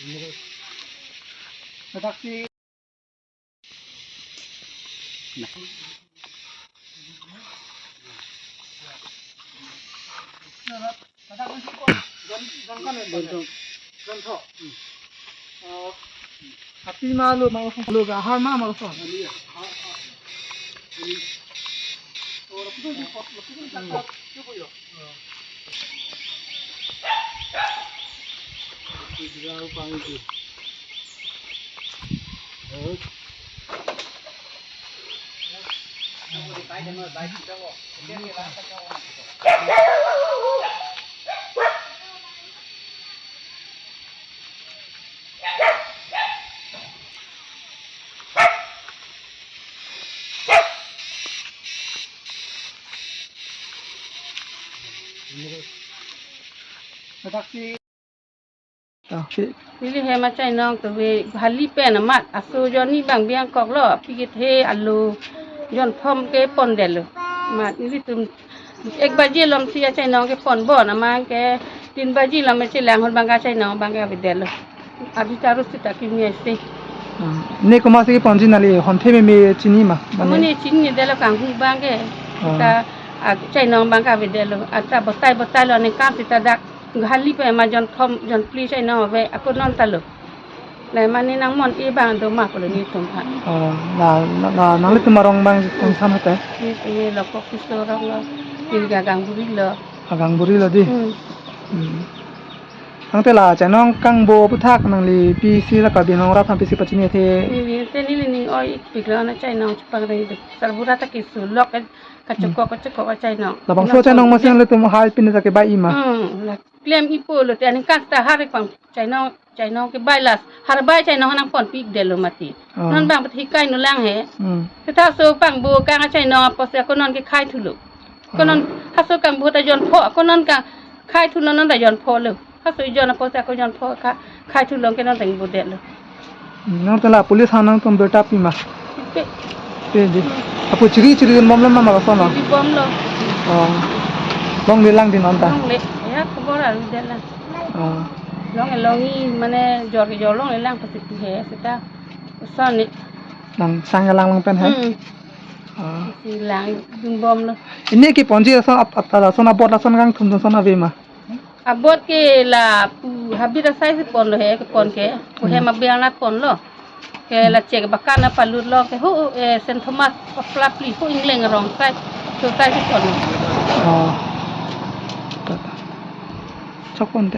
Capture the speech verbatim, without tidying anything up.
Ladak si. Ladak si ko. Jon, jon kan ya, jon, jon. Jon tho. Hmm. Oh. Api ma lo, ma lo, lo ga har ma, ma lo. Ladak si. Ah, si. Neli hem achainong tove hali pen amat aso jonni bang biang kok lo, aphi kethe alo jon thom ke pondetlo. Amat nelitum ek baje lom si achainong ke ponbom, amat ke tin baje lom chelang hol bang ke achainong bang ke avedetlo. Arju charus sita kimi aisi. Hmm. Ne komat si ponji nangli honthe meme chini ma? Mane mane chinidetlo kanghu bang ke. Ah. Ta achainong bang ke avedetlo. Ata botai botai lo, aningkan sita dak hali pen ma jon thom jon phli achainong ave, ako non ta lo. La mane nang mon-e bang do ma pulo nelitum ha. Oh, la, la, la, nanglitum arong bang koson hate? Nelitum lo Kokpiso arong lo, neli ke Agangburi lo. Agangburi lo dei. Hmm. Hmm. Tangte la achainong kangbo aphuthak nangli pisi la Karbi Anglong arat aphan pisi pachinithe? Neli te neli ning oi-ikpik lo, na achainong chepangri do. Sarbura ta keso lok, eh, kachokok, hmm, kachokok achainong. Labangso achainong masi nangtum hai pine ta kebai-i ma? Hmm, la klem-ipo lo te, aningkan ta har pang achainong, achainong kebai, la har bai achainong nang ponpidetlo mati. Oh. Non bang pat hikai nu lang he. Hmm. Seta so kangbo kang achainong apotsi ako non ke khai thulo. Ako non, oh, haso kangbo ta jon pho, ako non ke khai thulo, non ta jon pho lo. Haso jon apotsi ako jon pho ka khai thulo ke non ta bodetlo. Nangtum la police aphan nangtum birta pi ma? Pe. Pe dei. Apo chiri chiri bomlo ma, ma koson lo? Chiri bomlo. Oh. Longle lang dei non ta? Longle. Ya, khobor avedetlo. Oh. Longle longle mane jor jor longle lang pasi pi he seta. Koson ni. Nang sang lang lang pen he? Hmm. Oh. Si langdun bomlo. Neli keponji ason ap-, ap-, ason abot ason kangthum ason ave ma? Abot ke la pu habit asai si ponlo he, kepon ke. Pu hem, hmm, abiang nat ponlo. Ke la chek bakan na palut lo ke hu, eh, Saint Thomas of Lapli hu Ingleng arong sai. So sai si ponlo. Oh. Chok pon te.